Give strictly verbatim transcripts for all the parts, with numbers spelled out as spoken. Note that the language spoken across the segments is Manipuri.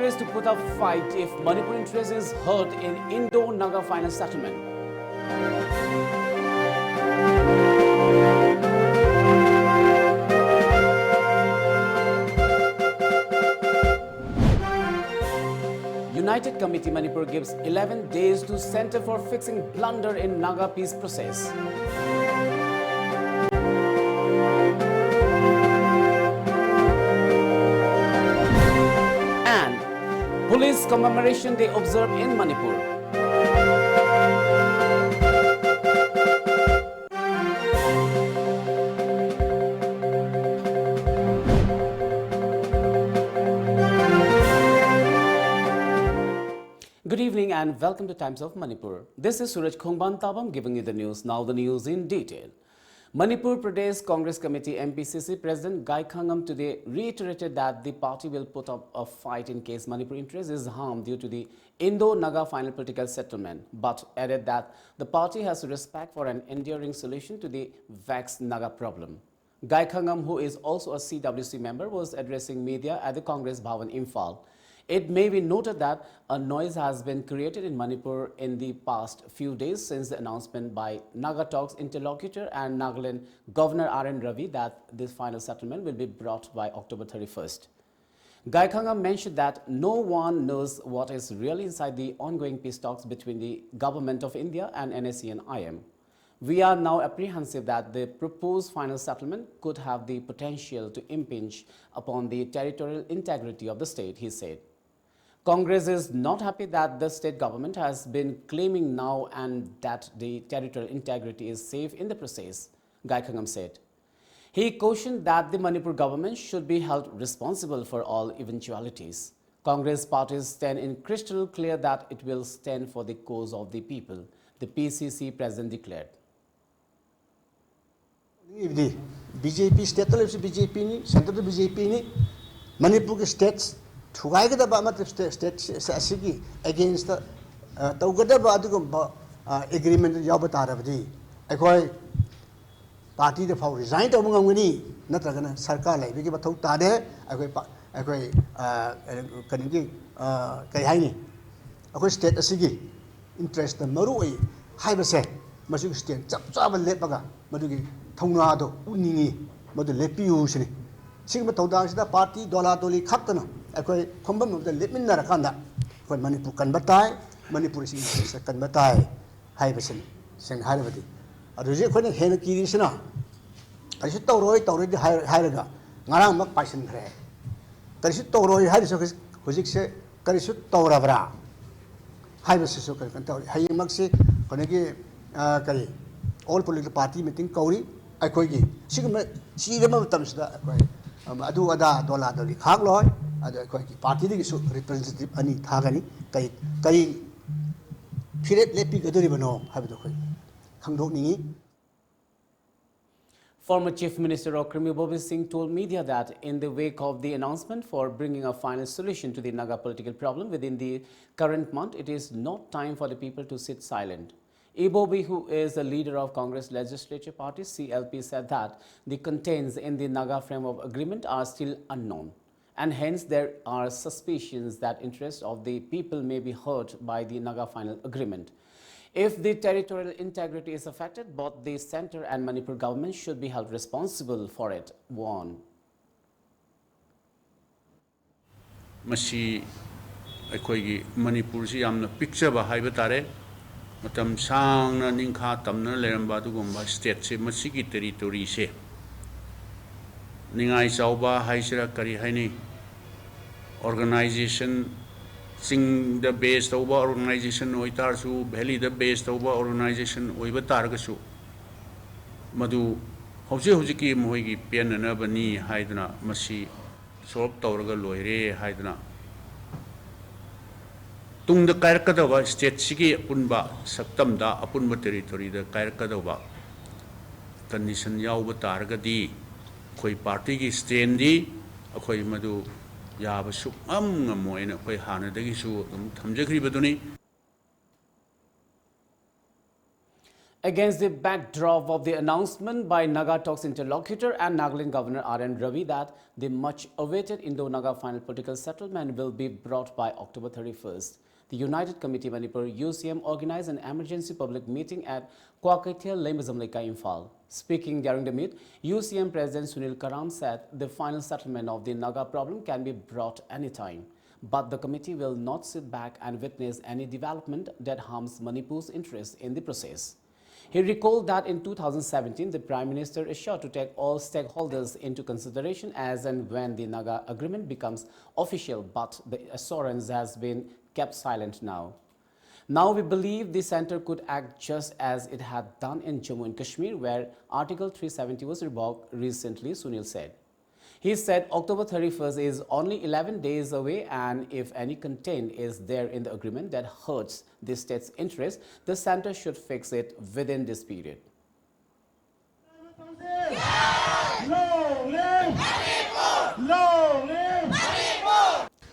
Is to put up fight if Manipur interest is hurt in Indo-Naga final settlement. United Committee Manipur gives eleven days to Centre for fixing blunder in Naga peace process. And Police Commemoration Day observed in Manipur. Good evening and welcome to Times of Manipur. This is Suraj Khongban Tabam giving you the news. Now the news in detail. Manipur Pradesh Congress Committee, M P C C, President Gai Khangam today reiterated that the party will put up a fight in case Manipur interest is harmed due to the Indo-Naga final political settlement, but added that the party has respect for an enduring solution to the vexed Naga problem. Gai Khangam, who is also a C W C member, was addressing media at the Congress Bhavan, Imphal. It may be noted that a noise has been created in Manipur in the past few days since the announcement by Naga Talks interlocutor and Nagaland Governor R N Ravi that this final settlement will be brought by October thirty-first. Gai Khangam mentioned that no one knows what is really inside the ongoing peace talks between the Government of India and N S C N I M. We are now apprehensive that the proposed final settlement could have the potential to impinge upon the territorial integrity of the state, he said. Congress is not happy that the state government has been claiming now and that the territorial integrity is safe in the process, Gai Khangam said. He cautioned that the Manipur government should be held responsible for all eventualities. Congress party's stand is crystal clear that it will stand for the cause of the people, the P C C president declared. ꯏꯕꯗꯤ ꯕꯤ ꯖꯦ ꯄꯤ ꯁ꯭ꯇꯦꯠꯇ ꯂꯩꯕꯁꯤ ꯕꯤ ꯖꯦ ꯄꯤꯅꯤ, ꯁꯦꯟꯇꯔꯗ ꯕꯤ ꯖꯦ ꯄꯤꯅꯤ꯫ ꯃꯅꯤꯄꯨꯔꯒꯤ ꯁ꯭ꯇꯦꯠꯁ ꯊꯨꯒꯥꯏꯒꯗꯕ ꯑꯃꯠꯇ ꯁ꯭ꯇꯦꯠ ꯁ꯭ꯇꯦꯠ ꯑꯁꯤꯒꯤ ꯑꯦꯒꯦꯟꯁꯇ ꯇꯧꯒꯗꯕ ꯑꯗꯨꯒꯨꯝꯕ ꯑꯦꯒ꯭ꯔꯤꯃꯦꯟꯗ ꯌꯥꯎꯕ ꯇꯥꯔꯕꯗꯤ ꯑꯩꯈꯣꯏ ꯄꯥꯔꯇꯤꯗ ꯐꯥꯎ ꯔꯤꯖꯥꯏꯟ ꯇꯧꯕ ꯉꯝꯒꯅꯤ, ꯅꯠꯇ꯭ꯔꯒꯅ ꯁꯔꯀꯥꯔ ꯂꯩꯕꯒꯤ ꯃꯊꯧ ꯇꯥꯗꯦ꯫ ꯑꯩꯈꯣꯏ ꯄꯥ- ꯑꯩꯈꯣꯏ ꯀꯩꯅꯣꯒꯤ ꯀꯩ ꯍꯥꯏꯅꯤ, ꯑꯩꯈꯣꯏ ꯁ꯭ꯇꯦꯠ ꯑꯁꯤꯒꯤ ꯏꯟꯇꯔꯦꯁꯇ ꯃꯔꯨ ꯑꯣꯏ ꯍꯥꯏꯕꯁꯦ, ꯃꯁꯤꯒꯤ ꯁ꯭ꯇꯦꯠ ꯆꯞ ꯆꯥꯕ ꯂꯦꯞꯄꯒ ꯃꯗꯨꯒꯤ ꯊꯧꯅꯥꯗꯣ ꯎꯠꯅꯤꯡꯉꯤ, ꯃꯗꯨ ꯂꯦꯞꯄꯤꯌꯨ ꯁꯤꯅꯤ꯫ ꯁꯤꯒꯨꯝꯕ ꯊꯧꯗꯥꯡꯁꯤꯗ ꯄꯥꯔꯇꯤ ꯗꯣꯂꯥ ꯗꯣꯂꯤ ꯈꯛꯇꯅ ꯑꯩꯈꯣꯏ ꯐꯝꯐꯝ ꯑꯃꯗ ꯂꯦꯞꯃꯤꯟꯅꯔꯀꯥꯟꯗ ꯑꯩꯈꯣꯏ ꯃꯅꯤꯄꯨꯔ ꯀꯟꯕ ꯇꯥꯏ, ꯃꯅꯤꯄꯨꯔ ꯏꯟꯇꯔꯦꯁꯇ ꯀꯟꯕ ꯇꯥꯏ ꯍꯥꯏꯕꯁꯤꯅꯤ꯫ ꯁꯦꯡꯅ ꯍꯥꯏꯔꯕꯗꯤ ꯑꯗꯨ ꯍꯧꯖꯤꯛ ꯑꯩꯈꯣꯏꯅ ꯍꯦꯟꯅ ꯀꯤꯔꯤꯁꯤꯅ ꯀꯔꯤꯁꯨ ꯇꯧꯔꯣꯏ, ꯇꯧꯔꯣꯏꯗꯤ ꯍꯥꯏꯔꯒ ꯉꯔꯥꯡꯃꯛ ꯄꯥꯏꯁꯤꯟꯈ꯭ꯔꯦ꯫ ꯀꯔꯤꯁꯨ ꯇꯧꯔꯣꯏ ꯍꯥꯏꯔꯤꯁꯨ ꯍꯧꯖꯤꯛꯁꯦ ꯀꯔꯤꯁꯨ ꯇꯧꯔꯕ꯭ꯔꯥ ꯍꯥꯏꯕꯁꯤꯁꯨ ꯀꯔꯤ ꯀꯩꯅꯣ ꯇꯧꯔꯤ꯫ ꯍꯌꯦꯡꯃꯛꯁꯤ ꯑꯩꯈꯣꯏꯒꯤ ꯀꯔꯤ, ꯑꯣꯜ ꯄꯣꯂꯤꯇꯤꯀꯦꯜ ꯄꯥꯔꯇꯤ ꯃꯤꯇꯤꯡ ꯀꯧꯔꯤ꯫ ꯑꯩꯈꯣꯏꯒꯤ ꯁꯤꯒꯨꯝꯕ ꯆꯤꯔꯕ ꯃꯇꯝꯁꯤꯗ ꯑꯩꯈꯣꯏ ꯑꯗꯨ ꯑꯗꯥ ꯗꯣꯂꯥ ꯗꯣꯂꯤ ꯈꯥꯛꯂꯣꯏ꯫ ꯑꯗꯣ ꯑꯩꯈꯣꯏꯒꯤ ꯄꯥꯔꯇꯤꯗꯒꯤꯁꯨ ꯔꯤꯄ꯭ꯔꯖꯦꯟꯇꯦꯇꯤꯚ ꯑꯅꯤ ꯊꯥꯒꯅꯤ꯫ ꯀꯔꯤ ꯀꯔꯤ ꯐꯤꯔꯦꯞ ꯂꯦꯞꯄꯤꯒꯗꯣꯔꯤꯕꯅꯣ ꯍꯥꯏꯕꯗꯣ ꯑꯩꯈꯣꯏ ꯈꯪꯗꯣꯛꯅꯤꯡꯉꯤ꯫ Former Chief Minister Okram Ibobi Singh told media that in the wake of the announcement for bringing a final solution to the Naga political problem within the current month, it is not time for the people to sit silent. Ibobi, who is the leader of Congress Legislature Party, C L P, said that the contents in the Naga Framework Agreement are still unknown, and hence there are suspicions that interests of the people may be hurt by the Naga Final Agreement. If the territorial integrity is affected, both the center and Manipur government should be held responsible for it, one. ꯃꯁꯤ ꯑꯩꯈꯣꯏꯒꯤ ꯃꯅꯤꯄꯨꯔꯁꯤ ꯌꯥꯝꯅ ꯄꯤꯛꯆꯕ ꯍꯥꯏꯕ ꯇꯥꯔꯦ꯫ ꯃꯇꯝ ꯁꯥꯡꯅ ꯅꯤꯡꯈꯥ ꯇꯝꯅ ꯂꯩꯔꯝꯕ ꯑꯗꯨꯒꯨꯝꯕ ꯁ꯭ꯇꯦꯠꯁꯦ ꯃꯁꯤꯒꯤ ꯇꯦꯔꯤꯇꯣꯔꯤꯁꯦ ꯅꯤꯡꯉꯥꯏ ꯆꯥꯎꯕ ꯍꯥꯏꯁꯤꯔꯥ ꯀꯔꯤ ꯍꯥꯏꯅꯤ, ꯑꯣꯔꯒꯅꯥꯏꯖꯦꯁꯟ, ꯆꯤꯡꯗ ꯕꯦꯁ ꯇꯧꯕ ꯑꯣꯔꯒꯅꯥꯏꯖꯦꯁꯟ ꯑꯣꯏꯇꯥꯔꯁꯨ, ꯚꯦꯂꯤꯗ ꯕꯦꯁ ꯇꯧꯕ ꯑꯣꯔꯒꯅꯥꯏꯖꯦꯁꯟ ꯑꯣꯏꯕ ꯇꯥꯔꯒꯁꯨ, ꯃꯗꯨ ꯍꯧꯖꯤꯛ ꯍꯧꯖꯤꯛꯀꯤ ꯃꯈꯣꯏꯒꯤ ꯄꯦꯟꯅꯅꯕꯅꯤ ꯍꯥꯏꯗꯨꯅ ꯃꯁꯤ ꯁꯣꯜꯕ ꯇꯧꯔꯒ ꯂꯣꯏꯔꯦ ꯍꯥꯏꯗꯨꯅ ꯇꯨꯡꯗ ꯀꯥꯏꯔꯛꯀꯗꯕ ꯁ꯭ꯇꯦꯠꯁꯤꯒꯤ ꯑꯄꯨꯟꯕ ꯁꯛꯇꯝꯗ, ꯑꯄꯨꯟꯕ ꯇꯦꯔꯤꯇꯣꯔꯤꯗ ꯀꯥꯏꯔꯛꯀꯗꯧꯕ ꯀꯟꯗꯤꯁꯟ ꯌꯥꯎꯕ ꯇꯥꯔꯒꯗꯤ ꯑꯩꯈꯣꯏ ꯄꯥꯔꯇꯤꯒꯤ ꯁ꯭ꯇꯦꯟꯗꯤ ꯑꯩꯈꯣꯏ ꯃꯗꯨ ꯌꯥꯕ ꯁꯨꯛꯉꯝ ꯉꯝꯃꯣꯏꯅ ꯑꯩꯈꯣꯏ ꯍꯥꯟꯅꯗꯒꯤꯁꯨ ꯑꯗꯨꯝ ꯊꯝꯖꯈ꯭ꯔꯤꯕꯗꯨꯅꯤ꯫ Against the backdrop of the announcement by Naga Talks interlocutor and Nagaland Governor R N Ravi that the much awaited Indo Naga final political settlement will be brought by October thirty-first, the United Committee Manipur U C M organized an emergency public meeting at Kwakeithel Leimajam Leikai, Imphal. Speaking during the meet, U C M President Sunil Karam said the final settlement of the Naga problem can be brought anytime. But the committee will not sit back and witness any development that harms Manipur's interest in the process. He recalled that in two thousand seventeen, the Prime Minister assured to take all stakeholders into consideration as and when the Naga agreement becomes official, but the assurance has been kept silent now. Now we believe the center could act just as it had done in Jammu and Kashmir, where Article three seventy was revoked recently, Sunil said. He said October thirty-first is only eleven days away, and if any content is there in the agreement that hurts the state's interest, the center should fix it within this period.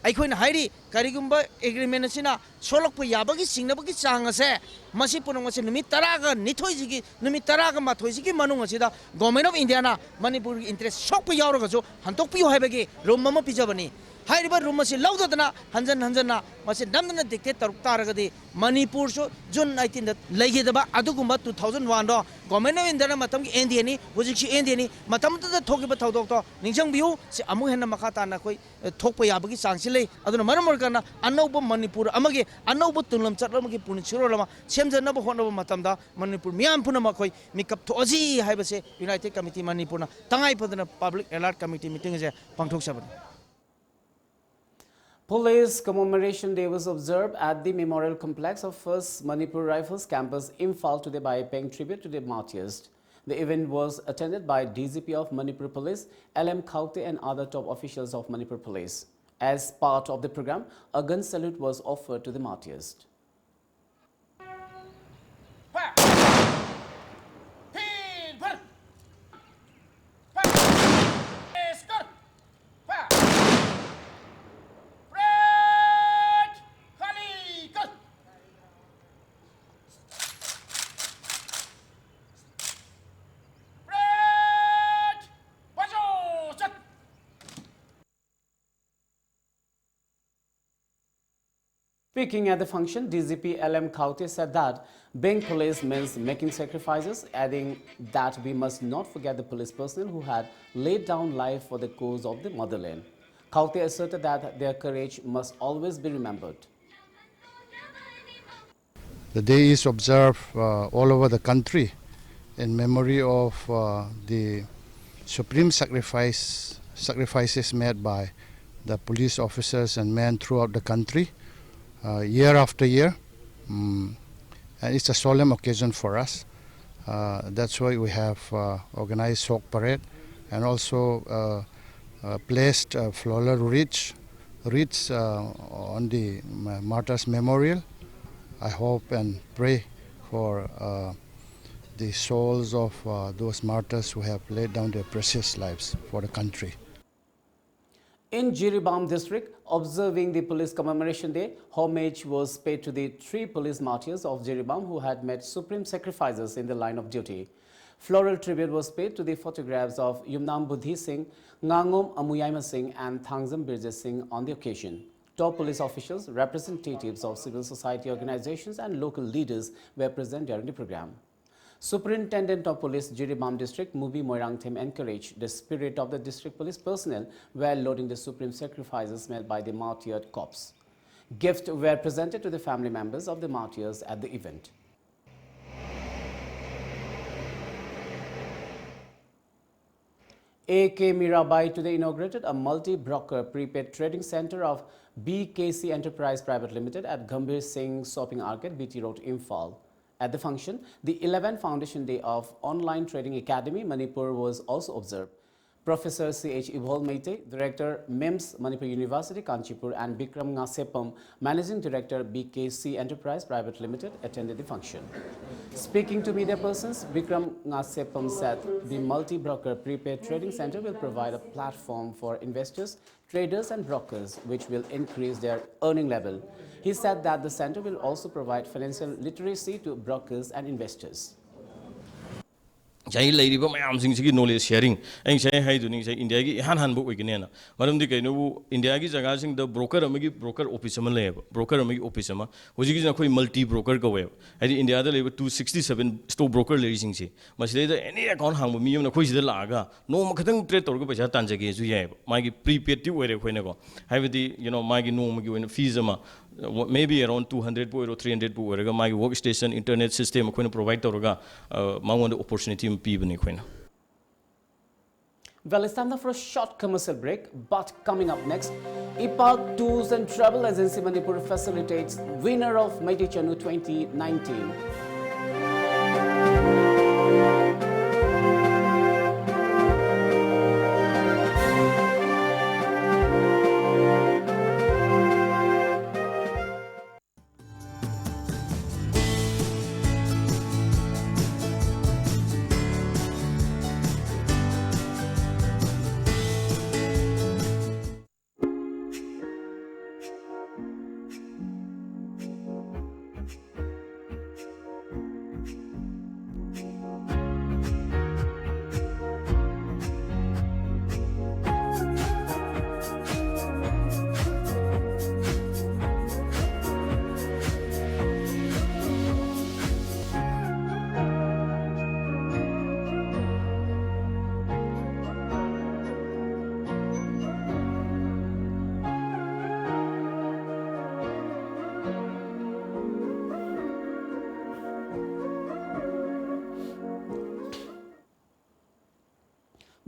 ꯑꯩꯈꯣꯏꯅ ꯍꯥꯏꯔꯤ, ꯀꯔꯤꯒꯨꯝꯕ ꯑꯦꯒ꯭ꯔꯤꯃꯦꯟ ꯑꯁꯤꯅ ꯁꯣꯛꯂꯛꯄ ꯌꯥꯕꯒꯤ ꯆꯤꯡꯅꯕꯒꯤ ꯆꯥꯡ ꯑꯁꯦ, ꯃꯁꯤ ꯄꯨꯝꯅꯃꯛꯁꯦ ꯅꯨꯃꯤꯠ ꯇꯔꯥꯒ ꯅꯤꯊꯣꯏꯁꯤꯒꯤ, ꯅꯨꯃꯤꯠ ꯇꯔꯥꯒ ꯃꯥꯊꯣꯏꯁꯤꯒꯤ ꯃꯅꯨꯡ ꯑꯁꯤꯗ ꯒꯣꯔꯃꯦꯟ ꯑꯣꯐ ꯏꯟꯗꯤꯌꯥꯅ ꯃꯅꯤꯄꯨꯔꯒꯤ ꯏꯟꯇꯔꯦꯁ ꯁꯣꯛꯄ ꯌꯥꯎꯔꯒꯁꯨ ꯍꯟꯗꯣꯛꯄꯤꯌꯨ ꯍꯥꯏꯕꯒꯤ ꯔꯨꯝ ꯑꯃ ꯄꯤꯖꯕꯅꯤ꯫ ꯍꯥꯏꯔꯤꯕ ꯔꯨꯝ ꯑꯁꯤ ꯂꯧꯗꯗꯅ ꯍꯟꯖꯟ ꯍꯟꯖꯟꯅ ꯃꯁꯤ ꯅꯝꯗꯅ ꯗꯤꯛꯇꯦꯠ ꯇꯧꯔꯛ ꯇꯥꯔꯒꯗꯤ, ꯃꯅꯤꯄꯨꯔꯁꯨ ꯖꯨꯟ ꯑꯩꯠꯇꯤꯟꯗ ꯂꯩꯈꯤꯗꯕ ꯑꯗꯨꯒꯨꯝꯕ ꯇꯨ ꯊꯥꯎꯖꯟ ꯋꯥꯟꯗꯣ ꯒꯣꯔꯃꯦꯟ ꯑꯣꯐ ꯏꯟꯗꯤꯌꯥꯅ ꯃꯇꯝꯒꯤ ꯑꯦꯟ ꯗꯤ ꯑꯦꯅꯤ, ꯍꯧꯖꯤꯛꯁꯨ ꯑꯦꯟ ꯗꯤ ꯑꯦꯅꯤ, ꯃꯇꯝꯗꯨꯗ ꯊꯣꯛꯈꯤꯕ ꯊꯧꯗꯣꯛꯇꯣ ꯅꯤꯡꯁꯤꯡꯕꯤꯌꯨ꯫ ꯁꯤ ꯑꯃꯨꯛ ꯍꯦꯟꯅ ꯃꯈꯥ ꯇꯥꯅ ꯑꯩꯈꯣꯏ ꯊꯣꯛꯄ ꯌꯥꯕꯒꯤ ꯆꯥꯡꯁꯤ ꯂꯩ꯫ ꯑꯗꯨꯅ ꯃꯔꯝ ꯑꯣꯏꯔꯀꯥꯟꯗ ꯑꯅꯧꯕ ꯃꯅꯤꯄꯨꯔ ꯑꯃꯒꯤ ꯑꯅꯧꯕ ꯇꯨꯡꯂꯝꯆꯠ ꯑꯃꯒꯤ ꯄꯨꯟꯁꯤꯔꯣꯜ ꯑꯃ ꯁꯦꯝꯖꯅꯕ ꯍꯣꯠꯅꯕ ꯃꯇꯝꯗ ꯃꯅꯤꯄꯨꯔ ꯃꯤꯌꯥꯝ ꯄꯨꯝꯅꯃꯛ ꯑꯩꯈꯣꯏ ꯃꯤꯀꯞ ꯊꯣꯛꯑꯁꯤ ꯍꯥꯏꯕꯁꯦ ꯌꯨꯅꯥꯏꯇꯦꯗ ꯀꯃꯤꯇꯤ ꯃꯅꯤꯄꯨꯔꯅ ꯇꯉꯥꯏ ꯐꯗꯅ ꯄꯕ꯭ꯂꯤꯛ ꯑꯦꯂꯔꯠ ꯀꯃꯤꯇꯤ ꯃꯤꯇꯤꯡ ꯑꯁꯦ ꯄꯥꯡꯊꯣꯛꯆꯕꯅꯤ꯫ Police Commemoration Day was observed at the Memorial Complex of First Manipur Rifles Campus, Imphal today by paying tribute to the martyrs. The event was attended by D G P of Manipur Police, L M Khaute, and other top officials of Manipur Police. As part of the program, a gun salute was offered to the martyrs. Speaking at the function, D G P L M Khaute said that being police means making sacrifices, adding that we must not forget the police personnel who had laid down life for the cause of the motherland. Khaute asserted that their courage must always be remembered. The day is observed uh, all over the country in memory of uh, the supreme sacrifice, sacrifices made by the police officers and men throughout the country, uh, year after year. Mm, and it's a solemn occasion for us. Uh, that's why we have uh, organized Sok Parade and also uh, uh, placed uh, floral wreaths, wreaths uh, on the ma- martyrs' memorial. I hope and pray for uh, the souls of uh, those martyrs who have laid down their precious lives for the country. In Jiribam district, observing the Police Commemoration Day, homage was paid to the three police martyrs of Jiribam who had made supreme sacrifices in the line of duty. Floral tribute was paid to the photographs of Yumnam Budhi Singh, Ngangom Amuyaima Singh, and Thangzam Birje Singh on the occasion. Top police officials, representatives of civil society organizations, and local leaders were present during the program. Superintendent of Police Jiribam District, Mubi Moirangthem, encouraged the spirit of the district police personnel while lauding the supreme sacrifices made by the martyred corps. Gifts were presented to the family members of the martyrs at the event. A K Mirabai today inaugurated a multi-broker prepaid trading center of B K C Enterprise Private Limited at Gambhir Singh Shopping Arcade, B T Road, Imphal. At the function, the eleventh Foundation Day of Online Trading Academy, Manipur, was also observed. Professor C H Ibol Meitei, Director, MIMS, Manipur University, Kanchipur, and Bikram Ngasepam, Managing Director, B K C Enterprise Private Limited, attended the function. Speaking to media persons, Bikram Ngasepam said the multi-broker prepaid trading center will provide a platform for investors, traders, and brokers, which will increase their earning level. He said that the center will also provide financial literacy to brokers and investors. ꯉꯁꯥꯏ ꯂꯩꯔꯤꯕ ꯃꯌꯥꯝꯁꯤꯡꯁꯤꯒꯤ ꯅꯣꯂꯦꯖ ꯁꯤꯌꯥꯔꯤꯡ, ꯑꯩ ꯉꯁꯥꯏ ꯍꯥꯏꯗꯨꯅꯤ, ꯉꯁꯥꯏ ꯏꯟꯗꯤꯌꯥꯒꯤ ꯏꯍꯥꯟ ꯍꯥꯟꯕ ꯑꯣꯏꯒꯅꯦꯅ꯫ ꯃꯔꯝꯗꯤ ꯀꯩꯅꯣꯕꯨ, ꯏꯟꯗꯤꯌꯥꯒꯤ ꯖꯒꯥꯁꯤꯡꯗ ꯕ꯭ꯔꯣꯀꯔ ꯑꯃꯒꯤ ꯕ꯭ꯔꯣꯀꯔ ꯑꯣꯐꯤꯁ ꯑꯃ ꯂꯩꯌꯦꯕ, ꯕ꯭ꯔꯣꯀꯔ ꯑꯃꯒꯤ ꯑꯣꯐꯤꯁ ꯑꯃ꯫ ꯍꯧꯖꯤꯛꯀꯤꯁꯤꯅ ꯑꯩꯈꯣꯏ ꯃꯜꯇꯤ ꯕ꯭ꯔꯣꯀꯔ ꯀꯧꯋꯦꯕ꯫ ꯍꯥꯏꯗꯤ ꯏꯟꯗꯤꯌꯥꯗ ꯂꯩꯕ two sixty seven stock broker ꯂꯩꯔꯤꯁꯤꯡꯁꯦ, ꯃꯁꯤꯗꯩꯗ ꯑꯦꯅꯤ ꯑꯦꯀꯥꯎꯟ ꯍꯥꯡꯕ ꯃꯤ ꯑꯃꯅ ꯑꯩꯈꯣꯏ ꯁꯤꯗ ꯂꯥꯛꯑꯒ ꯅꯣꯡꯃ ꯈꯛꯇꯪ ꯇ꯭ꯔꯦꯗ ꯇꯧꯔꯒ ꯄꯩꯁꯥ ꯇꯥꯟꯖꯒꯦꯁꯨ ꯌꯥꯏꯑꯕ꯫ ꯃꯥꯒꯤ ꯄ꯭ꯔꯤꯄꯦꯗꯇꯤ ꯑꯣꯏꯔꯦ ꯑꯩꯈꯣꯏꯅꯀꯣ, ꯍꯥꯏꯕꯗꯤ, you know, ꯃꯥꯒꯤ ꯅꯣꯡꯃꯒꯤ ꯑꯣꯏꯅ ꯐꯤꯁ ꯑꯃ, maybe around two hundredꯄꯨ ꯑꯣꯏꯔꯣ, three hundredꯄꯨ ꯑꯣꯏꯔꯒ, ꯃꯥꯒꯤ ꯋꯔꯛ ꯁ꯭ꯇꯦꯁꯟ, ꯏꯟꯇꯔꯅꯦꯠ ꯁꯤꯁꯇꯦꯝ ꯑꯩꯈꯣꯏꯅ ꯄ꯭ꯔꯣꯚꯥꯏꯗ ꯇꯧꯔꯒ, ꯑ, ꯃꯉꯣꯟꯗ ꯑꯣꯄꯣꯔꯆꯨꯅꯤꯇꯤ ꯑꯃ ꯄꯤꯕꯅꯦ ꯑꯩꯈꯣꯏꯅ꯫ Well, it's time now for a short commercial break, but coming up next, Ipak Tours and Travel Agency Manipur facilitates winner of Meitei Chanu twenty nineteen.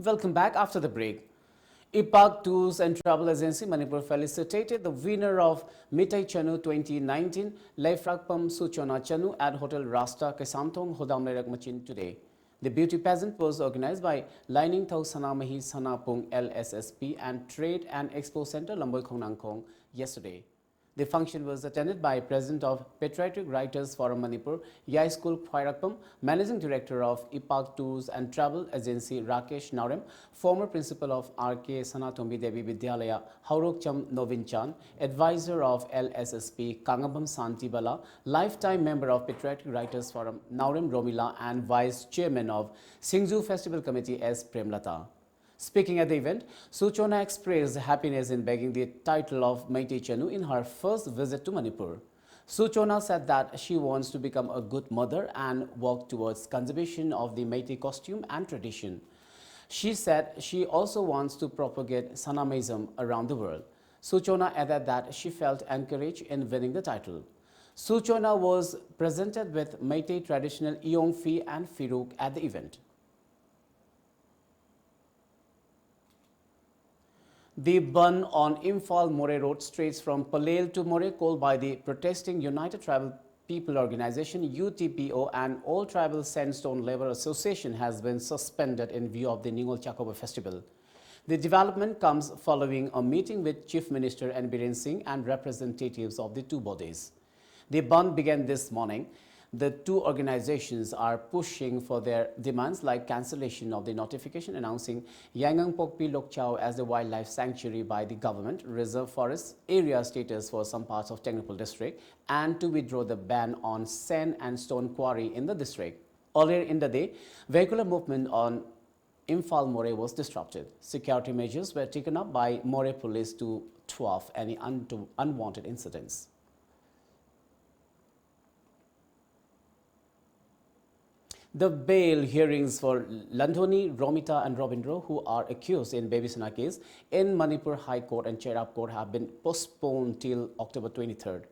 Welcome back after the break. Ipak Tours and Travel Agency Manipur felicitated the winner of Meitei Chanu twenty nineteen, Leifrakpam Suchona Chanu at Hotel Rasta, Kaisamthong, Hodam Leirak Machin today. The beauty pageant was organized by Lainingthau Sanamahi Sanapung L S S P and Trade and Expo Center, Lamboi Khongnangkhong yesterday. The function was attended by President of Patriotic Writers Forum Manipur, Yaiskul Khwairakpam, Managing Director of Ipak Tours and Travel Agency Rakesh Naorem, former principal of R K Sanatombi Devi Vidyalaya, Haurokcham Novinchan, advisor of L S S P Kangabam Santibala, lifetime member of Patriotic Writers Forum Naorem Romila, and vice chairman of Singju Festival Committee S Premlata. Speaking at the event, Suchona expressed happiness in bagging the title of Meitei Chanu in her first visit to Manipur. Suchona said that she wants to become a good mother and work towards conservation of the Meitei costume and tradition. She said she also wants to propagate Sanamaism around the world. Suchona added that she felt encouraged in winning the title. Suchona was presented with Meitei traditional Iyongfi and Firuk at the event. The bandh on Imphal Moreh Road stretches from Pallel to Moreh, called by the protesting United Tribal People Organization, U T P O, and All Tribal Sandstone Labour Association, has been suspended in view of the Ningol Chakoba festival. The development comes following a meeting with Chief Minister N Biren Singh and representatives of the two bodies. The bandh began this morning. The two organizations are pushing for their demands like cancellation of the notification announcing Yaingangpokpi Lokchao as the wildlife sanctuary by the government, reserve forest area status for some parts of Tengnoupal district, and to withdraw the ban on sand and stone quarry in the district. Earlier in the day, vehicular movement on Imphal Moreh was disrupted. Security measures were taken up by Moreh police to thwart any un- unwanted incidents. The bail hearings for Landhoni, Romita and Robindro, who are accused in Baby Sona case in Manipur High Court and Cherab Court, have been postponed till October twenty-third.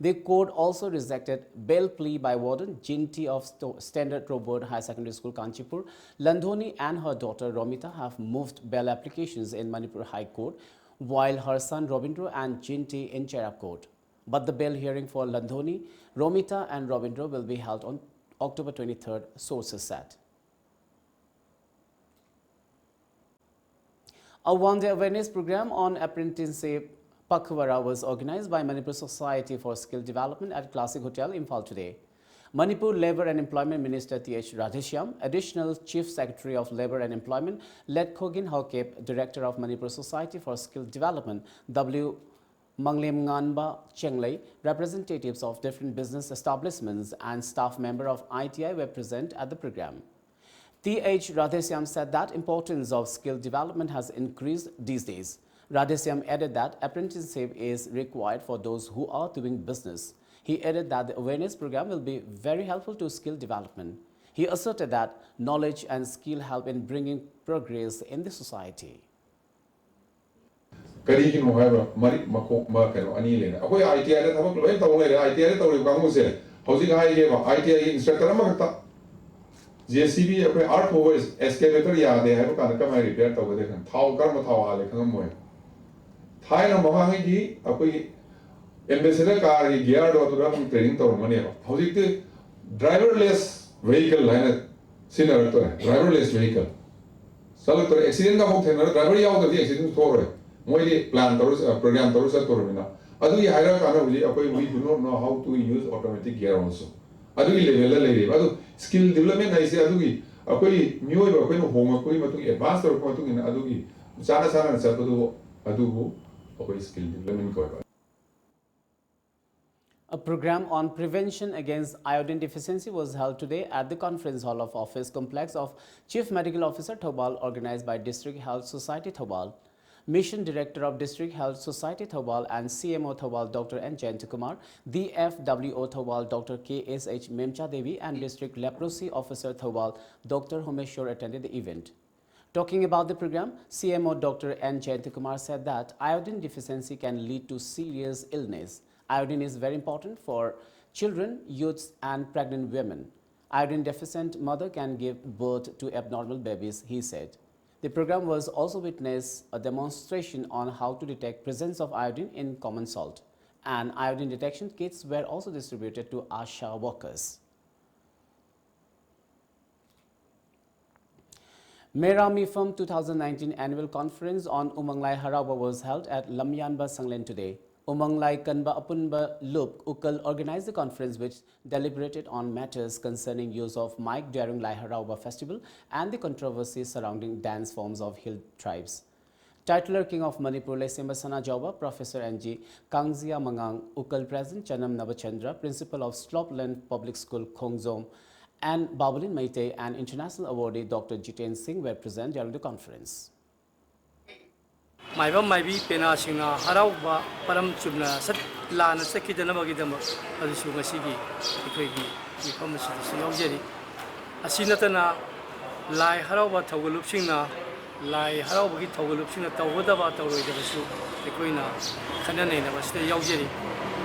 The court also rejected bail plea by warden Jinti of Sto- Standard Road High Secondary School, Kanchipur. Landhoni and her daughter Romita have moved bail applications in Manipur High Court, while her son Robindro and Jinti in Cherab Court. But the bail hearing for Landhoni, Romita and Robindro will be held on October twenty-third, sources said. A one-day awareness program on apprenticeship Pakhwara was organized by Manipur Society for Skill Development at Classic Hotel, Imphal today. Manipur Labour and Employment Minister Th Radheshyam, Additional Chief Secretary of Labour and Employment, Letkhogen Haokip, Director of Manipur Society for Skill Development, W Manglemnganba Chenglei, representatives of different business establishments and staff member of I T I were present at the program. Th Radheshyam said that importance of skill development has increased these days. Radheshyam added that apprenticeship is required for those who are doing business. He added that the awareness program will be very helpful to skill development. He asserted that knowledge and skill help in bringing progress in the society. ꯀꯔꯤꯒꯤꯅꯣ ꯍꯥꯏꯕ ꯃꯔꯤꯛ ꯃꯈꯣꯛ ꯃ ꯀꯩꯅꯣ ꯑꯅꯤ ꯂꯩꯅ ꯑꯩꯈꯣꯏ ꯑꯥꯏ ꯇꯤ ꯑꯥꯏꯗ ꯊꯕꯛ ꯂꯣꯏ ꯇꯧ ꯂꯩꯔꯦ꯫ ꯑꯥꯏ ꯇꯤ ꯑꯥꯏꯗ ꯇꯧꯔꯤꯕ ꯀꯥꯡꯕꯨꯁꯦ ꯍꯧꯖꯤꯛ ꯍꯥꯏꯒꯦꯕ, ꯑꯥꯏ ꯇꯤ ꯑꯥꯏꯒꯤ ꯏꯟꯁꯇ꯭ꯔꯛꯇꯔ ꯑꯃꯈꯛꯇ ꯖꯦ ꯁꯤ ꯕꯤ ꯑꯩꯈꯣꯏ ꯑꯥꯔꯊ ꯃꯨꯚꯔ ꯑꯦꯛꯁꯀꯦꯚꯦꯇꯔ ꯌꯥꯗꯦ ꯍꯥꯏꯕ ꯀꯥꯟꯗ ꯀꯃꯥꯏꯅ ꯔꯤꯄꯤꯌꯔ ꯇꯧꯒꯗꯦ ꯈꯪ ꯊꯥꯎ ꯀꯔꯝꯕ ꯊꯥꯎ ꯍꯥꯜꯂꯦ ꯈꯪꯉꯝꯃꯣꯏ꯫ ꯊꯥꯏꯅ ꯃꯃꯥꯡꯉꯩꯒꯤ ꯑꯩꯈꯣꯏꯒꯤ ꯑꯦꯝꯕꯦꯁꯦꯗꯔ ꯀꯥꯔꯒꯤ ꯒꯤꯌꯥꯔꯗꯣ ꯑꯗꯨꯗ ꯑꯗꯨꯝ ꯇ꯭ꯔꯦꯅꯤꯡ ꯇꯧꯔꯝꯒꯅꯦꯕ꯫ ꯍꯧꯖꯤꯛꯇꯤ ꯗ꯭ꯔꯥꯏꯚꯔꯂꯦꯁ ꯚꯦꯍꯤꯀꯜ ꯍꯥꯏꯅ ꯁꯤꯖꯤꯟꯅꯔꯛꯇꯣꯔꯦ꯫ ꯗ꯭ꯔꯥꯏꯚꯔꯂꯦꯁ ꯚꯦꯍꯤꯀꯜ ꯆꯠꯂꯛꯇꯣꯔꯦ꯫ ꯑꯦꯛꯁꯤꯗꯦꯟꯒ ꯑꯃꯨꯛ ꯊꯦꯡꯅꯔ ꯗ꯭ꯔꯥꯏꯚꯔ ꯌꯥꯎꯗ꯭ꯔꯗꯤ ꯑꯦꯛꯁꯤꯗꯦꯟ ꯊꯣꯛꯑꯔꯣꯏ꯫ ꯃꯣꯏꯗꯤ ꯄ꯭ꯂꯥꯟ ꯇꯧꯔ ꯄ꯭ꯔꯣꯒ꯭ꯔꯥꯝ ꯇꯧꯔ ꯆꯠꯇꯣꯔꯕꯅꯤꯅ꯫ ꯑꯗꯨꯒꯤ ꯍꯥꯏꯔꯀꯥꯟꯗ ꯍꯧꯖꯤꯛ ꯑꯩꯈꯣꯏ we do not know how to use automatic gear also꯫ ꯑꯗꯨꯒꯤ ꯂꯦꯚꯦꯜꯗ ꯂꯩꯔꯤꯕ ꯑꯗꯨ ꯁ꯭ꯀꯤꯜ ꯗꯤꯕꯂꯞꯃꯦꯟ ꯍꯥꯏꯁꯦ ꯑꯗꯨꯒꯤ ꯑꯩꯈꯣꯏ ꯃꯤꯑꯣꯏꯕ ꯑꯩꯈꯣꯏꯅ ꯍꯣꯡꯉꯛꯄꯒꯤ ꯃꯇꯨꯡ ꯑꯦꯗꯚꯥꯟꯁ ꯇꯧꯔꯛꯄ ꯃꯇꯨꯡ ꯏꯟꯅ ꯑꯗꯨꯒꯤ ꯆꯥꯅ ꯆꯥꯅꯅ ꯆꯠꯄꯗꯨ ꯑꯗꯨꯕꯨ ꯑꯩꯈꯣꯏ ꯁ꯭ꯀꯤꯜ ꯗꯤꯕꯂꯞꯃꯦꯟ ꯀꯧꯋꯦꯕ꯫ A program on prevention against iodine deficiency was held today at the Conference Hall of Office Complex of Chief Medical Officer Thoubal, organized by District Health Society Thoubal. Mission Director of District Health Society Thoubal and C M O Thoubal Doctor N Jayantakumar, D F W O Thoubal Doctor K S H Memcha Devi, and District Leprosy Officer Thoubal Doctor Homeshwar attended the event. Talking about the program, C M O Doctor N Jayantakumar said that iodine deficiency can lead to serious illness. Iodine is very important for children, youths, and pregnant women. Iodine deficient mother can give birth to abnormal babies, he said. The program was also witnessed a demonstration on how to detect presence of iodine in common salt. And iodine detection kits were also distributed to ASHA workers. Meira Mifam two thousand nineteen Annual Conference on Umang Lai Haraoba was held at Lamyanba Sanglen today. Umang Lai Kanba Apunba Lup Ukal organized the conference, which deliberated on matters concerning use of mic during Lai Haraoba festival and the controversy surrounding dance forms of hill tribes. Titular King of Manipur Leisemba Sanajaoba, Professor N G Kangzia Mangang, Ukal President Chanam Nabachandra, Principal of Slopland Public School Khongjom, and Babulin Meitei and international awardee Doctor Jiten Singh were present during the conference. ꯃꯥꯏꯕ ꯃꯥꯏꯕꯤ ꯄꯦꯅꯥꯁꯤꯡꯅ ꯍꯔꯥꯎꯕ ꯄꯔꯝ ꯆꯨꯝꯅ ꯆꯠ ꯂꯥꯟꯅ ꯆꯠꯈꯤꯗꯅꯕꯒꯤꯗꯃꯛ ꯑꯗꯨꯁꯨ ꯉꯁꯤꯒꯤ ꯑꯩꯈꯣꯏꯒꯤ ꯃꯤꯐꯝ ꯑꯁꯤꯗꯁꯨ ꯌꯥꯎꯖꯔꯤ꯫ ꯑꯁꯤ ꯅꯠꯇꯅ ꯂꯥꯏ ꯍꯔꯥꯎꯕ ꯊꯧꯒꯜꯂꯨꯞꯁꯤꯡꯅ ꯂꯥꯏ ꯍꯔꯥꯎꯕꯒꯤ ꯊꯧꯒꯜꯂꯨꯞꯁꯤꯡꯅ ꯇꯧꯒꯗꯕ ꯇꯧꯔꯣꯏꯗꯕꯁꯨ ꯑꯩꯈꯣꯏꯅ ꯈꯟꯅ ꯅꯩꯅꯕ ꯑꯁꯤꯗ ꯌꯥꯎꯖꯔꯤ꯫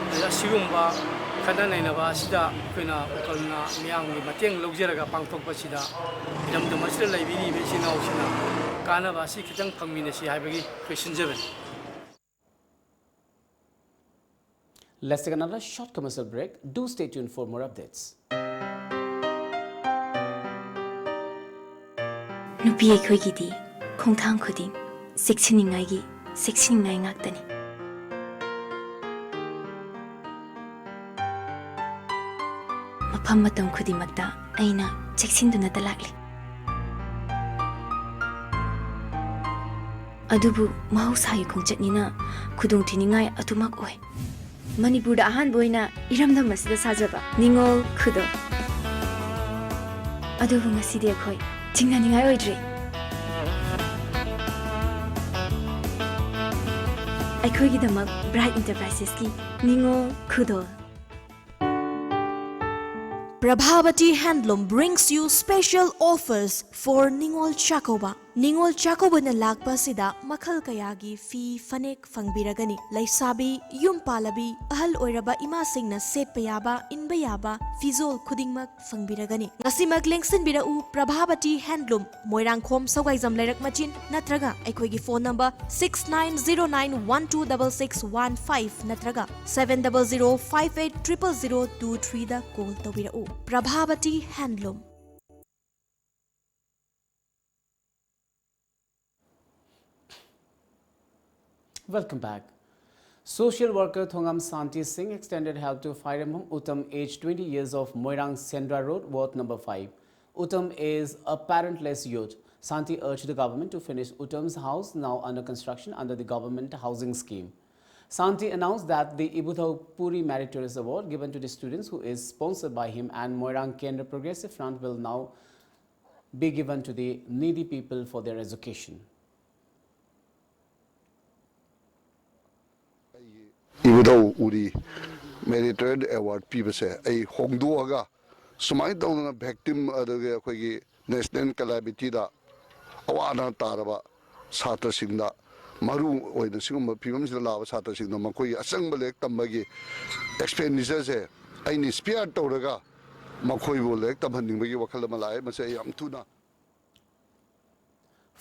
ꯑꯗꯨꯅ ꯑꯁꯤꯒꯨꯝꯕ ꯈꯟꯅ ꯅꯩꯅꯕ ꯑꯁꯤꯗ ꯑꯩꯈꯣꯏꯅ ꯎꯀꯜꯅ ꯃꯤꯌꯥꯝꯒꯤ ꯃꯇꯦꯡ ꯂꯧꯖꯔꯒ ꯄꯥꯡꯊꯣꯛꯄꯁꯤꯗ ꯏꯔꯝꯗꯝ ꯑꯁꯤꯗ ꯂꯩꯕꯤꯔꯤꯕ ꯏꯆꯤꯟ ꯏꯅꯥꯎꯁꯤꯡꯅ ꯀꯥꯟꯅꯕ ꯑꯁꯤ ꯈꯤꯇꯪ ꯐꯪꯃꯤꯟꯅꯁꯤ ꯍꯥꯏꯕꯒꯤ ꯑꯩꯈꯣꯏ ꯁꯤꯟꯖꯕꯅꯤ꯫ Let's take another short commercial break. Do stay tuned for more updates. ꯅꯨꯄꯤ ꯑꯩꯈꯣꯏꯒꯤꯗꯤ ꯈꯣꯡꯊꯥꯡ ꯈꯨꯗꯤꯡ ꯆꯦꯛꯁꯤꯟꯅꯤꯡꯉꯥꯏꯒꯤ ꯆꯦꯛꯁꯤꯟꯅꯤꯡꯉꯥꯏ ꯉꯥꯛꯇꯅꯤ꯫ ꯃꯐꯝ ꯃꯇꯝ ꯈꯨꯗꯤꯡꯃꯛꯇ ꯑꯩꯅ ꯆꯦꯛꯁꯤꯟꯗꯨꯅꯇ ꯂꯥꯛꯂꯤ꯫ ꯑꯗꯨꯕꯨ ꯃꯍꯧꯁꯥꯒꯤ ꯈꯣꯡꯆꯠꯅꯤꯅ ꯈꯨꯗꯣꯡꯊꯤꯅꯤꯡꯉꯥꯏ ꯑꯗꯨꯃꯛ ꯑꯣꯏ꯫ ꯃꯅꯤꯄꯨꯔꯗ ꯑꯍꯥꯟꯕ ꯑꯣꯏꯅ ꯏꯔꯝꯗꯝ ꯑꯁꯤꯗ ꯁꯥꯖꯕ ꯅꯤꯉꯣꯜ ꯈꯨꯗꯣꯜ꯫ ꯑꯗꯨꯕꯨ ꯉꯁꯤꯗꯤ ꯑꯩꯈꯣꯏ ꯆꯤꯡꯅꯅꯤꯡꯉꯥꯏ ꯑꯣꯏꯗ꯭ꯔꯦ꯫ ꯑꯩꯈꯣꯏꯒꯤꯗꯃꯛ ꯕ꯭ꯔꯥꯏꯠ ꯏꯟꯇꯔꯄ꯭ꯔꯥꯏꯁꯦꯁꯀꯤ ꯅꯤꯉꯣꯜ ꯈꯨꯗꯣꯜ꯫ Prabhavati Handloom brings you special offers for Ningol Chakkouba. ꯅꯤꯉꯣꯜ ꯆꯥꯛꯀꯧꯕꯅ ꯂꯥꯛꯄ ꯑꯁꯤꯗ ꯃꯈꯜ ꯀꯌꯥꯒꯤ ꯐꯤ ꯐꯅꯦꯛ ꯐꯪꯕꯤꯔꯒꯅꯤ꯫ ꯂꯩꯁꯥꯕꯤ, ꯌꯨꯝ ꯄꯥꯜꯂꯕꯤ, ꯑꯍꯜ ꯑꯣꯏꯔꯕ ꯏꯃꯥꯁꯤꯡꯅ ꯁꯦꯠꯄ ꯌꯥꯕ, ꯏꯟꯕ ꯌꯥꯕ ꯐꯤꯖꯣꯜ ꯈꯨꯗꯤꯡꯃꯛ ꯐꯪꯕꯤꯔꯒꯅꯤ꯫ ꯉꯁꯤꯃꯛ ꯂꯦꯡꯁꯤꯟꯕꯤꯔꯛꯎ Prabhavati Handloom, ꯃꯣꯏꯔꯥꯡꯈꯣꯝ ꯁꯧꯒꯥꯏꯖꯝ ꯂꯩꯔꯛ ꯃꯆꯤꯟ ꯅꯠꯇ꯭ꯔꯒ ꯑꯩꯈꯣꯏꯒꯤ phone number six nine zero nine one two double six one five ꯅꯠꯇ꯭ꯔꯒ seven double zero five eight triple zero two three ꯗ call ꯇꯧꯕꯤꯔꯛꯎ꯫ Prabhavati Handloom꯫ Welcome back. Social worker Thongam Santi Singh extended help to Phairembam Uttam, aged twenty years, of Moirang Sendra Road, Ward number five. Uttam is a parentless youth. Santi urged the government to finish Uttam's house, now under construction under the government housing scheme. Santi announced that the Ibudhau Puri Meritorious Award, given to the students, who is sponsored by him and Moirang Kendra Progressive Front, will now be given to the needy people for their education. ꯑꯩꯒꯤ ꯏꯕꯨꯙꯧ ꯎꯔꯤ Meritorious Award ꯄꯤꯕꯁꯦ ꯑꯩ ꯍꯣꯡꯗꯣꯛꯑꯒ, ꯁꯨꯃꯥꯏꯅ ꯇꯧꯗꯅ victim ꯑꯗꯨꯒ ꯑꯩꯈꯣꯏꯒꯤ national calamityꯗ ꯑꯋꯥ ꯑꯅꯥ ꯇꯥꯔꯕ ꯁꯥꯇ꯭ꯔꯁꯤꯡꯗ, ꯃꯔꯨ ꯑꯣꯏꯅ ꯁꯤꯒꯨꯝꯕ ꯐꯤꯕꯝꯁꯤꯗ ꯂꯥꯛꯂꯕ ꯁꯥꯇ꯭ꯔꯁꯤꯡꯗ ꯃꯈꯣꯏꯒꯤ ꯑꯆꯪꯕ ꯂꯥꯏꯔꯤꯛ ꯇꯝꯕꯒꯤ expenditureꯁꯦ ꯑꯩꯅ spare ꯇꯧꯔꯒ ꯃꯈꯣꯏꯕꯨ ꯂꯥꯏꯔꯤꯛ ꯇꯝꯍꯟꯅꯤꯡꯕꯒꯤ ꯋꯥꯈꯜ ꯑꯃ ꯂꯥꯛꯑꯦ꯫ ꯃꯁꯤ ꯑꯩ ꯌꯥꯝ ꯊꯨꯅ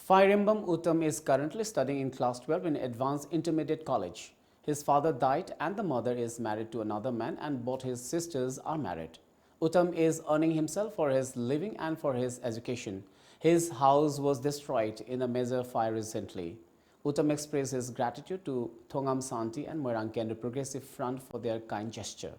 Phairembam Uttam is currently studying in class twelve in Advanced Intermediate College. His father died and the mother is married to another man, and both his sisters are married. Uttam is earning himself for his living and for his education. His house was destroyed in a major fire recently. Uttam expressed his gratitude to Thongam Santi and Moirang Kendra Progressive Front for their kind gesture.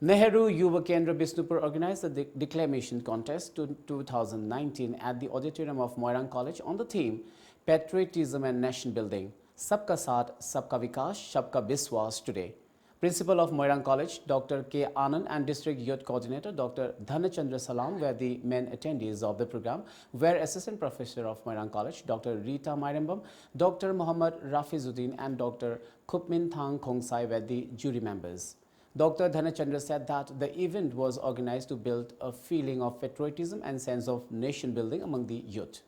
Nehru Yuva Kendra Bishnupur organized the de- declamation contest to two thousand nineteen at the auditorium of Moirang College on the theme Patriotism and Nation Building, Sabka Saath, Sabka Vikas, Sabka Biswas today. Principal of Moirang College, Doctor K Anand, and District Youth Coordinator, Doctor Dhanachandra Salam, were the main attendees of the program, where Assistant Professor of Moirang College, Doctor Rita Mairembam, Doctor Mohammad Rafizuddin, and Doctor Khupminthang Khongsai were the jury members. Doctor Dhanachandra said that the event was organized to build a feeling of patriotism and sense of nation building among the youth.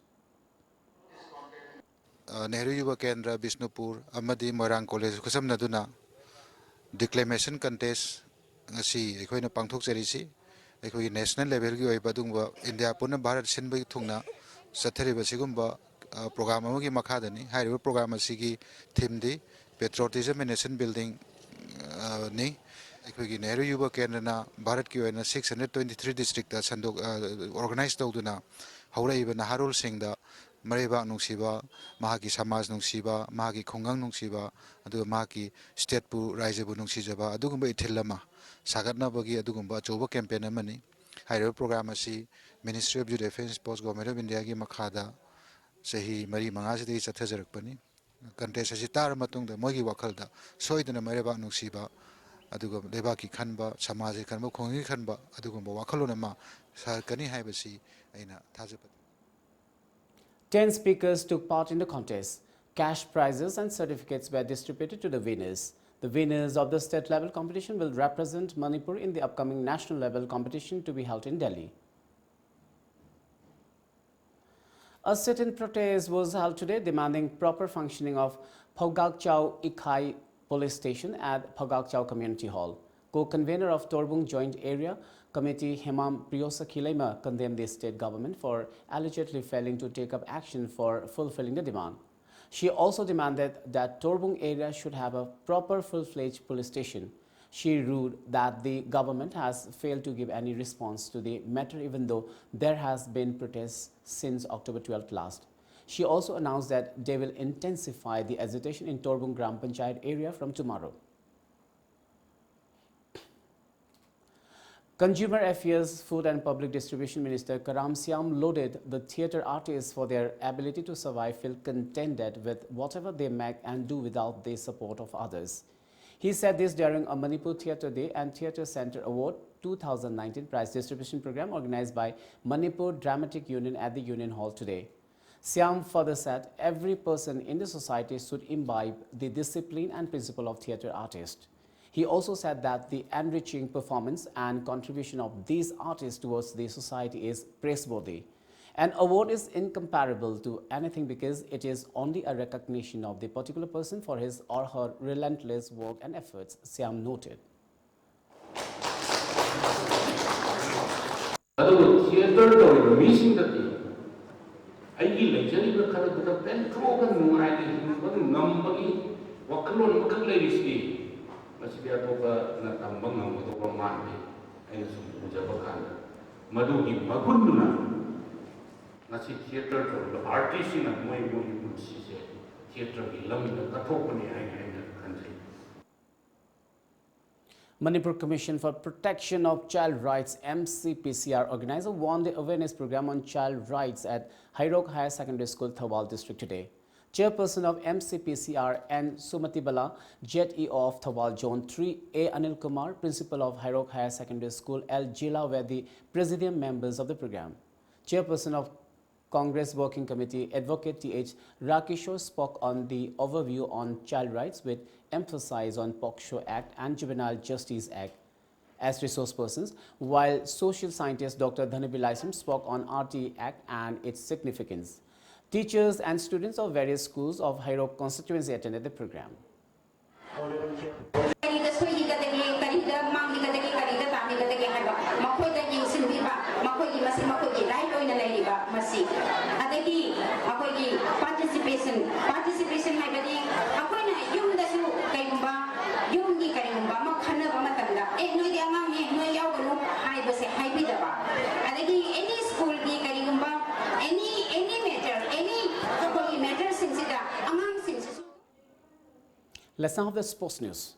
Nehru ꯌꯨꯕ ꯀꯦꯟꯗ꯭ꯔ ꯕꯤꯁꯅꯨꯄꯨꯔ ꯑꯃꯗꯤ ꯃꯣꯏꯔꯥꯡ ꯀꯣꯂꯦꯖ ꯈꯨꯠꯁꯝꯅꯗꯨꯅ declamation contest ꯉꯁꯤ ꯑꯩꯈꯣꯏꯅ ꯄꯥꯡꯊꯣꯛꯆꯔꯤꯁꯤ ꯑꯩꯈꯣꯏꯒꯤ national levelꯒꯤ ꯑꯣꯏꯕ ꯑꯗꯨꯒꯨꯝꯕ ꯏꯟꯗꯤꯌꯥ ꯄꯨꯝꯅ ꯚꯥꯔꯠ ꯁꯤꯟꯕꯒꯤ ꯊꯨꯡꯅ ꯆꯠꯊꯔꯤꯕ ꯁꯤꯒꯨꯝꯕ program ꯑꯃꯒꯤ ꯃꯈꯥꯗꯅꯤ꯫ ꯍꯥꯏꯔꯤꯕ program ꯑꯁꯤꯒꯤ themeꯗꯤ Patriotism and Nation Building ꯅꯤ꯫ ꯑꯩꯈꯣꯏꯒꯤ ꯅꯦꯍꯔꯨ ꯌꯨꯕ ꯀꯦꯟꯗ꯭ꯔꯅ ꯚꯥꯔꯠꯀꯤ ꯑꯣꯏꯅ six hundred twenty three districtꯇ ꯁꯟꯗꯣꯛ organize ꯇꯧꯗꯨꯅ ꯍꯧꯔꯛꯏꯕ ꯅꯍꯥꯔꯣꯜꯁꯤꯡꯗ ꯃꯔꯩꯕꯥꯛ ꯅꯨꯡꯁꯤꯕ, ꯃꯍꯥꯛꯀꯤ ꯁꯃꯥꯖ ꯅꯨꯡꯁꯤꯕ, ꯃꯍꯥꯛꯀꯤ ꯈꯨꯡꯒꯪ ꯅꯨꯡꯁꯤꯕ, ꯑꯗꯨꯒ ꯃꯍꯥꯛꯀꯤ ꯁ꯭ꯇꯦꯠꯄꯨ, ꯔꯥꯏꯖꯕꯨ ꯅꯨꯡꯁꯤꯖꯕ, ꯑꯗꯨꯒꯨꯝꯕ ꯏꯊꯤꯜ ꯑꯃ ꯁꯥꯒꯠꯅꯕꯒꯤ ꯑꯗꯨꯒꯨꯝꯕ ꯑꯆꯧꯕ ꯀꯦꯝꯄꯦꯟ ꯑꯃꯅꯤ꯫ ꯍꯥꯏꯔꯤꯕ ꯄ꯭ꯔꯣꯒ꯭ꯔꯥꯝ ꯑꯁꯤ Ministry of Youth Affairs and Sports, Government of Indiaꯒꯤ ꯃꯈꯥꯗ ꯆꯍꯤ ꯃꯔꯤ ꯃꯉꯥꯁꯤꯗꯒꯤ ꯆꯠꯊꯖꯔꯛꯄꯅꯤ꯫ ꯀꯟꯇꯦꯁ ꯑꯁꯤ ꯇꯥꯔꯕ ꯃꯇꯨꯡꯗ ꯃꯣꯏꯒꯤ ꯋꯥꯈꯜꯗ ꯁꯣꯏꯗꯅ ꯃꯩꯔꯩꯕꯥꯛ ꯅꯨꯡꯁꯤꯕ, ꯑꯗꯨꯒ ꯂꯩꯕꯥꯛꯀꯤ ꯈꯟꯕ, ꯁꯃꯥꯖꯒꯤ ꯈꯟꯕ, ꯈꯨꯡꯒꯪꯒꯤ ꯈꯟꯕ ꯑꯗꯨꯒꯨꯝꯕ ꯋꯥꯈꯜꯂꯣꯟ ꯑꯃ ꯁꯥꯒꯠꯀꯅꯤ ꯍꯥꯏꯕꯁꯤ ꯑꯩꯅ ꯊꯥꯖꯕ ꯂꯩ꯫ Ten speakers took part in the contest. Cash prizes and certificates were distributed to the winners. The winners of the state level competition will represent Manipur in the upcoming national level competition to be held in Delhi. A sit-in protest was held today demanding proper functioning of Phogakchao Ikhai Police Station at Phogakchao Community Hall. Co-convener of Torbung Joint Area Committee Hemam Priyosa Khileima condemned the state government for allegedly failing to take up action for fulfilling the demand. She also demanded that Torbung area should have a proper full-fledged police station. She ruled that the government has failed to give any response to the matter, even though there has been protests since October twelfth last. She also announced that they will intensify the agitation in Torbung Gram Panchayat area from tomorrow. Consumer Affairs, Food and Public Distribution Minister Karam Syam lauded the theatre artists for their ability to survive, feel contented with whatever they make and do without the support of others. He said this during a Manipur Theatre Day and Theatre Centre Award two thousand nineteen prize distribution program organized by Manipur Dramatic Union at the Union Hall today. Syam further said every person in the society should imbibe the discipline and principle of theatre artist. He also said that the enriching performance and contribution of these artists towards the society is praiseworthy. An award is incomparable to anything because it is only a recognition of the particular person for his or her relentless work and efforts, Syam noted. ꯑꯗꯨꯕꯨ ꯊꯤꯌꯦꯇꯔ ꯇꯧꯔꯤꯕ ꯃꯤꯁꯤꯡꯗꯗꯤ ꯑꯩꯒꯤ ꯂꯩꯖꯔꯤꯕ ꯈꯔꯗꯨꯗ ꯄꯦꯟꯊꯣꯛꯑꯒ ꯅꯨꯡꯉꯥꯏꯅ ꯍꯤꯡꯕ ꯉꯝꯕꯒꯤ ꯋꯥꯈꯜꯂꯣꯟ ꯑꯃꯈꯛ ꯂꯩꯔꯤꯁꯤꯗꯤ ꯃꯁꯤꯗꯤ ꯑꯇꯣꯞꯄꯅ ꯇꯝꯕ ꯉꯝꯒꯗꯧꯕ ꯃꯥꯟꯗꯦ꯫ ꯑꯩꯅ ꯁꯨꯝ ꯎꯖꯕ ꯀꯥꯟꯗ ꯃꯗꯨꯒꯤ ꯃꯒꯨꯟꯗꯨꯅ ꯑꯁꯤ ꯊꯤꯌꯦꯇꯔ ꯇꯧꯔꯤꯕ ꯑꯥꯔꯇꯤꯁꯁꯤꯡꯅ ꯃꯣꯏ ꯃꯣꯏꯒꯤ ꯄꯨꯟꯁꯤꯁꯦ ꯊꯤꯌꯦꯇꯔꯒꯤ ꯂꯝꯗ ꯀꯠꯊꯣꯛꯄꯅꯤ ꯍꯥꯏꯅ ꯑꯩꯅ ꯈꯟꯖꯩ꯫ Manipur Commission for Protection of Child Rights, M C P C R, organized a one-day awareness program on child rights at Hairok Higher Secondary School, Thoubal District today. Chairperson of M C P C R, N Sumati Bala, Z E O of Thoubal Zone three, A Anil Kumar, Principal of Hairok Higher Secondary School, L Jila, were the presidium members of the program. Chairperson of Congress Working Committee, Advocate Th Rakishore, spoke on the overview on child rights with emphasis on POCSO Act and Juvenile Justice Act as resource persons, while social scientist Doctor Dhanabi Laisum spoke on R T Act and its significance. Teachers and students of various schools of Hairok constituency attended the program. ꯀꯔꯤꯗ ꯁꯣꯏꯈꯤꯒꯗꯒꯦ, ꯀꯔꯤꯗ ꯃꯥꯡꯈꯤꯒꯗꯒꯦ, ꯀꯔꯤꯗ ꯇꯥꯈꯤꯒꯗꯒꯦ ꯍꯥꯏꯕ ꯃꯈꯣꯏꯗ ꯌꯦꯡꯁꯤꯟꯕꯤꯕ, ꯃꯈꯣꯏꯒꯤ ꯃꯁꯤ ꯃꯈꯣꯏꯒꯤ ꯔꯥꯏꯠ ꯑꯣꯏꯅ ꯂꯩꯔꯤꯕ ꯃꯁꯤ꯫ ꯑꯗꯒꯤ ꯑꯩꯈꯣꯏꯒꯤ ꯄꯥꯔꯇꯤꯁꯤꯄꯦꯁꯟ, ꯄꯥꯔꯇꯤꯁꯤꯄꯦꯁꯟ ꯍꯥꯏꯕꯗꯤ ꯑꯩꯈꯣꯏꯅ ꯌꯨꯝꯗꯁꯨ ꯀꯩꯒꯨꯝꯕ ꯌꯨꯝꯒꯤ ꯀꯔꯤꯒꯨꯝꯕ ꯑꯃ ꯈꯟꯅꯕ ꯃꯇꯝꯗ, ꯑꯦ, ꯅꯣꯏꯗꯤ ꯑꯉꯥꯡꯅꯦ, ꯅꯣꯏ ꯌꯥꯎꯒꯅꯨ ꯍꯥꯏꯕꯁꯦ ꯍꯥꯏꯕꯤꯗꯕ꯫ ꯑꯗꯒꯤ ꯑꯦꯅꯤ ꯁ꯭ꯀꯨꯜꯒꯤ ꯀꯔꯤꯒꯨꯝꯕ ꯑꯦꯅꯤ ꯑꯦꯅꯤ ꯃꯦꯇꯔ, ꯑꯦꯅꯤ ꯑꯩꯈꯣꯏꯒꯤ ꯃꯦꯇꯔꯁꯤꯡꯁꯤꯗ ꯑꯉꯥꯡꯁꯤꯡꯁꯤꯁꯨ Let's now have the sports news.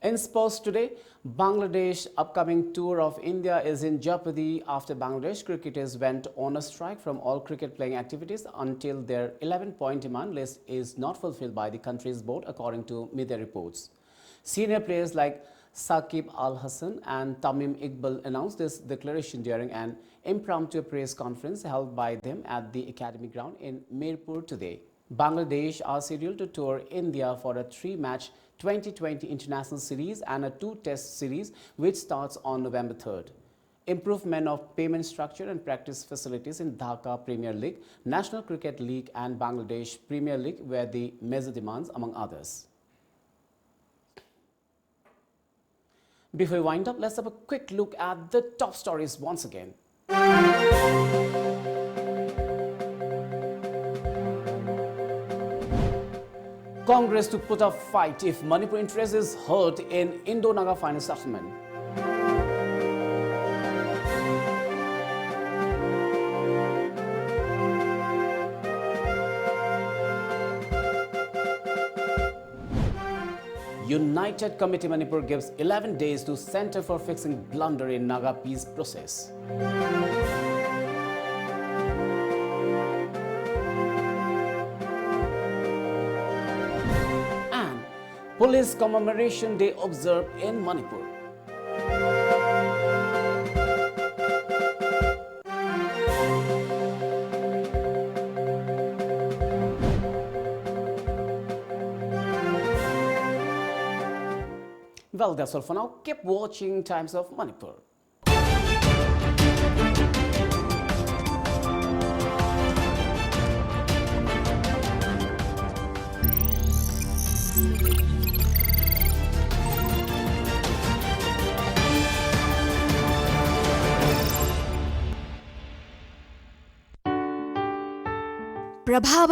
In sports today, Bangladesh upcoming tour of India is in jeopardy after Bangladesh cricketers went on a strike from all cricket playing activities until their eleven-point demand list is not fulfilled by the country's board, according to media reports. Senior players like Saqib Al Hasan and Tamim Iqbal announced this declaration during an impromptu press conference held by them at the academy ground in Mirpur today. Bangladesh are scheduled to tour India for a three-match twenty twenty international series and a two-test series which starts on November third. Improvement of payment structure and practice facilities in Dhaka Premier League, National Cricket League and Bangladesh Premier League were the major demands, among others. Before we wind up, let's have a quick look at the top stories once again. Congress to put up fight if Manipur interest is hurt in Indo-Naga final settlement. United Committee Manipur gives eleven days to Center for fixing blunder in Naga peace process. And Police Commemoration Day observed in Manipur. Well, that's all for now. Keep watching Times of Manipur. Prabhava